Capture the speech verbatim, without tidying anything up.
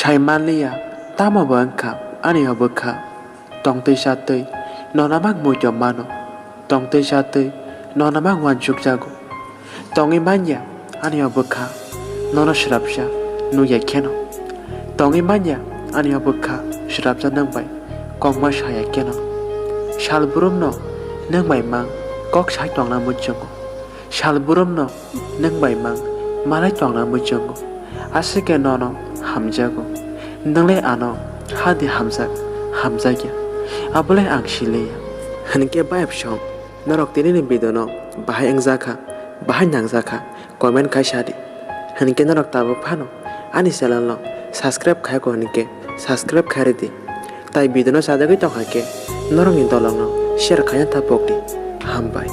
Hai manliya, tamo bo wngkha ani o bwkha. Tongtwi chatwi nono mang muitom mano. Tongtwi chatwi nono mang uansukjago. Tongwi manya ani o bwkha nono swrapsa nukya kheno. Tongwi manya ani o bwkha swrapsa nwng bai kokma saya kheno. Sal burumno nwng bai mang kok sai tongna muchungo. Sal burumno nwng bai mang malai tongna muchungo. Aswk khe nono hamjago. Nwng le ano hadi hamjak, hamjakya. Abo le ang siliya. Hinkhe bayap song, norok tini ni video no bahai wngjakha, bahai nangjakha, comment khai sadi. Hinkhe norok tabuk phano ani channel no subscribe khai ko hinkhe subscribe khai ridi. Tai video no sajagwi tongkha khe norok ni dolong no share khaina ta pokdi. Hambai.